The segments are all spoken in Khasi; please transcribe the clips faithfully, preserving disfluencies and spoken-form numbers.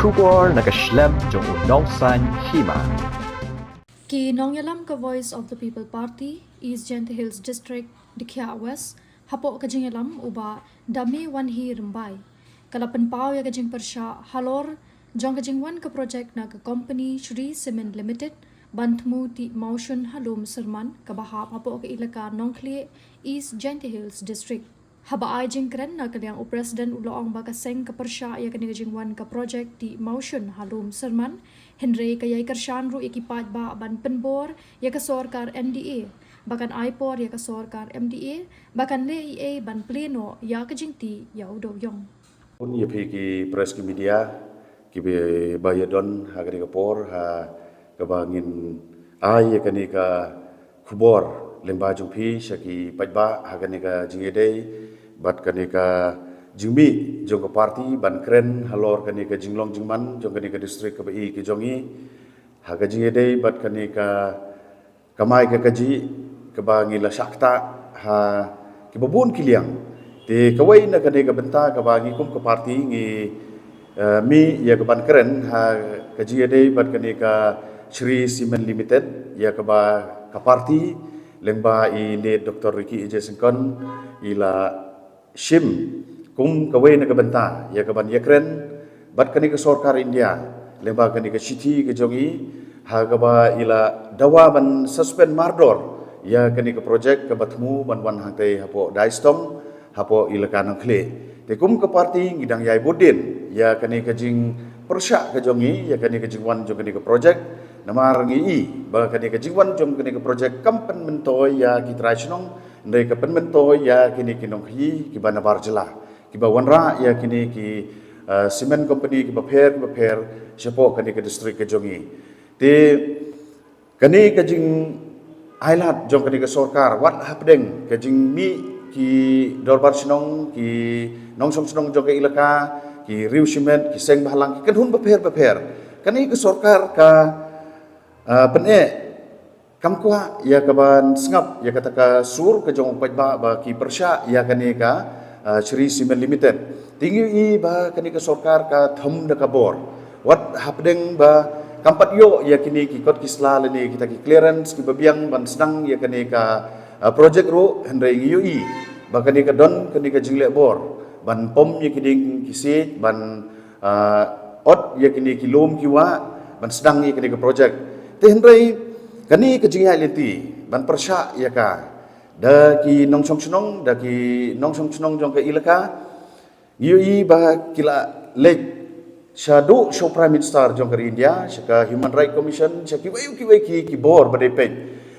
Khubor na ka shlem jong u nongsaiñ hima. Ki nongïalam ka Voice of the People Party, East Jaintia Hills District, Dkhiah West, hapoh ka jingïalam u Bah Damewanhi Rymbai, ka la pynpaw ïa ka jingpyrshah halor jong ka jingwan ka project na ka company Shree Cement Limited ban thmu tih mawshun ha Lum Syrman kaba hap hapoh ka ilaka Nongkhlieh, East Jaintia Hills District. Haba ai jingkren na ka liang u President u la ong ba ka seng ka pyrshah ïa kane ka jingwan ka project tih mawshun ha Lum Syrman, hynrei ka ïai kyrshan ruh ïa ki paidbah ban pynbor ïa ka sorkar M D A ba kan ai por ïa ka sorkar M D A ba kan leh ei ei ban plie noh ïa ka jingtih ïa u dewïong. Bun ïa phi ki press, ki media kiba ïadon ha kane ka por, ha kaba ngin ai ïa kane ka khubor lyngba jong phi sha ki paidbah ha kane ka jingïadei bad kane ka jingmih jong ka party ban kren halor kane ka jinglong jingman jong kane ka district kaba i ka jong i, ha ka jingïadei bad kane ka kamai ka kajih kaba ngi la shah ktah ha kiba bun ki liang. Te kawei na kane ka bynta kaba ngi kum ka party ngi, eh, mih ïa ka ban kren ha ka jingïadei bad kane ka Shree Cement Limited, ïa kaba ka party lyngba i Late Doctor Ricky A J Syngkon i la shim kum kawei na ka bynta ïa ka ban ïakren bad kane ka sorkar India lyngba kane ka shithi ka jong i, ha kaba i la dawa ban suspend mardor ïa kane ka project kaba thmu ban wan hangtei hapoh Daistong, hapoh ilaka Nongkhlieh. Te kum ka party ngi dang ïai bud dien ïa kane ka jingpyrshah ka jong i, ïa kane ka jingwan jong kane ka project, namar ngi i ba kane ka jingwan jong kane ka project kam pynmyntoi ïa ki trai shnong, hynrei ka pynmyntoi ïa kine ki nongkhaïi kiba nabar jylla, kiba wanrah ïa kine ki, eh, cement company kiba pher kiba pher shapoh kane ka district ka jong i. Te kane ka jingailad jong kane ka sorkar, wat hapdeng ka jingmih ki dorbar shnong, ki nongshong shnong jong ka ilaka, ki riew shimet, ki seng bahalang, ki kynhun bapher bapher, kane ka sorkar ka, ah, pyneh kam kwah ïa ka ban sngap ïa kata ka sur ka jong u paidbah ba ki pyrshah ïa kane ka, ah, Shree Cement Limited. Te ngi i ba kane ka sorkar ka thom da ka bor, wat hapdeng ba kam pat ïoh ïa kine ki kot ki sla lane kita ki clearance kiba biang ban sdang ïa kane ka, ah, project ruh, hynrei ngi ïohi ba kane ka don kane ka jingleh bor ban pom ïa ki dieng ki siej, ban, ah, ot ïa kine ki lum ki wah ban sdang ïa kane ka project. Te hynrei kane ka jingïaid lynti ban pyrshah ïa ka da ki nongshong shnong, da ki nongshong shnong jong ka ilaka, ngi ïohi ba ki la leit shaduh sha u Prime Minister jong ka ri India, sha ka Human Rights Commission, sha kiwei kiwei ki, ki bor ba dei peit.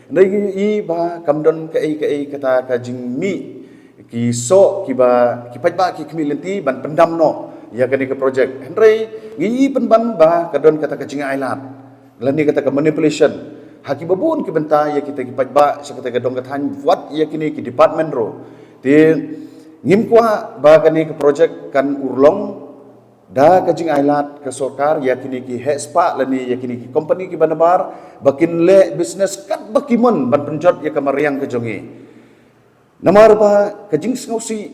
Hynrei ngi ïohi ba kam don kaei kaei kata ka jingmih ki soh kiba ki paidbah ki khmih lynti ban pyndam noh ïa kane ka project. Hynrei ngi ïohi pynban ba ka don kata ka jingailad lane kata ka manipulation ha kiba bun ki bynta ïa kita ki paidbah sha kata ka dong ka thaiñ, wat ïa kine ki department ruh. Te ngim kwah ba kane ka project kan urlong da ka jingailad ka sorkar ïa kine ki heh spah lane ïa kine ki company kiba nabar ba kin leh business katba ki mon ban pynjot ïa ka mariang ka jong i. Namar ba ka jingsngewsih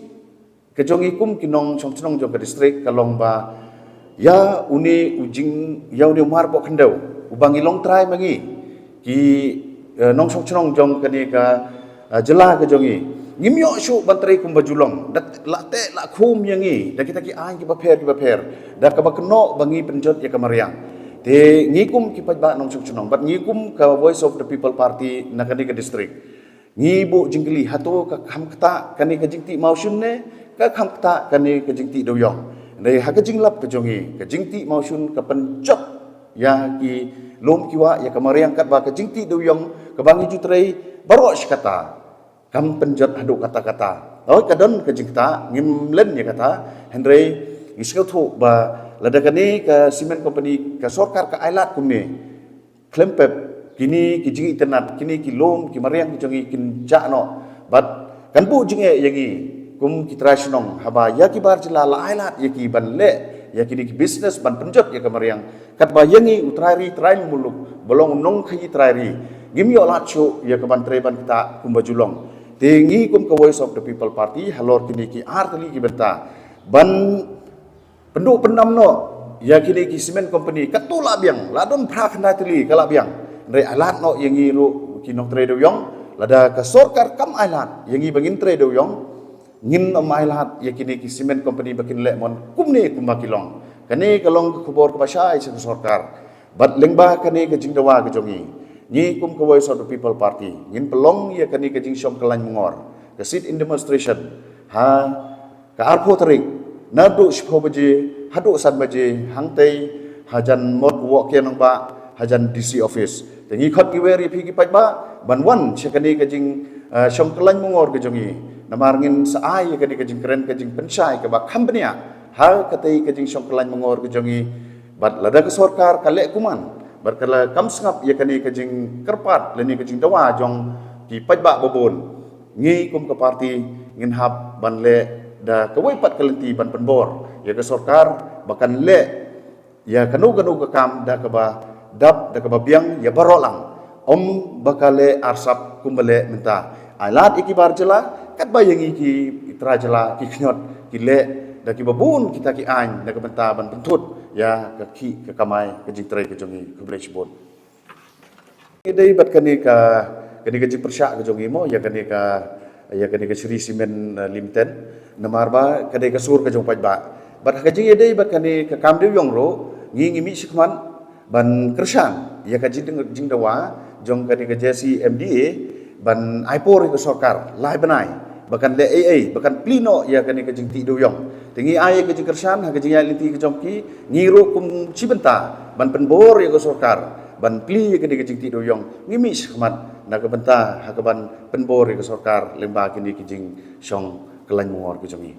ka jong i kum ki nongshong shnong jong ka district ka long ba ïa une u jing, ïa une u mar poh khyndew uba ngi long trai ma ngi ki, eh, nongshong shnong jong kane ka, eh, jylla ka jong i. Ngim ïoh shuh ban trei kumba ju long, da la teh la khum ïa ngi da kita ki aiñ kiba pher kiba pher, da kaba kynnoh ba ngi pynjot ïa ka mariang. Te ngi kum ki paidbah nongshong shnong bad ngi kum ka Voice of the People Party na kane ka district, ngi buh jingkylli, hato ka kham ktah kane ka jingtih mawshun ne ka kham ktah kane ka jingtih dewïong? Hynrei ha ka jinglap ka jong i, ka jingtih mawshun ka pynjot ïa ki lum ki wah, ïa ka mariang, katba ka jingtih dewïong kaba ngi ju trei baroh shi katta kam pynjot haduh katta katta. Hooid, ka don ka jingktah, ngim len ïa kata, hynrei ngi sngewthuh ba lada kane ka cement company, ka sorkar ka ailad kumne, khlem pep kine ki jingitynnad, kine ki lum ki mariang ki jong i kin jah noh bad kan buh jingeh ïa ngi kum ki trai shnong haba ïa ki bar jylla la ailad ïa ki ban leh ïa kine ki business ban pynjot ïa ka mariang, katba ïa ngi u trai ri trai muluk ba long u nongkhaïi trai ri ngim ïoh lad shuh ïa ka ban trei ban ktah kumba ju long. Te ngi kum ka Voice of the People Party halor kine ki ar tylli ki bynta ban pynduh pyndam noh Ïa kine ki cement company katto la biang, la don phra khyndai tylli ka la biang. Hynrei ai lad noh ïa ngi ruh ki nongtrei dewïong, lada ka sorkar kam ai lad ïa ngi ba ngin trei dewïong, ngin ym ai lad ïa kine ki cement company ba kin leh mon kumne kumba ki long. Kane ka long ka khubor kaba shai sha ka sorkar. Bad lyngba kane ka jingdawa ka jong ngi, ngi kum ka Voice of the People Party ngin pynlong ïa kane ka jingshong kyllain mongor, ka sit-in demonstration, ha ka arphew tarik, naduh shiphew baje haduh san baje, hangtei hajan mot Woh Kiang Nangbah, hajan D C office. Te ngi khot ngi wer ïa phi ki paidbah ban wan sha kane ka jing, eh, shong kyllain mongor ka jong ngi. Namar ngin sa ai ïa kane ka jingkren, ka jingpynshai kaba kham bniah ha katei ka jingshong kyllain mongor ka jong ngi. Bad lada ka sorkar ka leh kumne, bad ka la kam sngap ïa kane ka jingkyrpad lane ka jingdawa jong ki paidbah babun, ngi kum ka party ngin hap ban leh da kawei pat ka lynti ban pynbor ïa ka sorkar ba kan leh ïa kano kano ka kam da kaba dap, da kaba biang ïa baroh lang. Ym ba ka leh arsap kumba leh mynta. Ai lad ïa ki bar jylla, katba ïa ngi ki tra jylla ki khñiot ki leh da kiba bun kita ki aiñ na ka bynta ban pynthut ïa ka khih ka kamai ka jingtrei ka jong ngi. Khublei shibun. Ïadei bad kane ka, kane ka jingpyrshah ka jong ngi mo, ïa kane ka, ïa kane ka Shree Cement, eh, Limited. Namar ba ka dei ka sur ka jong paidbah. Bad ha ka jingïadei bad kane ka kam dewïong ruh, ngi ngi mih shakhmat ban kyrshan ïa ka jingdeng-, jingdawa jong kane ka J C M D A ban ai por ïa ka sorkar lai bnai ba kan leh ei ei, ba kan plie noh ïa kane ka jingtih dewïong. Te ngi ai ïa ka jingkyrshan ha ka jingïaid lynti ka jong ki, ngi ruh kum shi bynta ban pynbor ïa ka sorkar ban plie ïa kane ka jingtih dewïong, ngi mih shakhmat na ka bynta ha kaban pynbor ïa ka sorkar lyngba kine ki jingshong kyllain mongor ka jong ngi.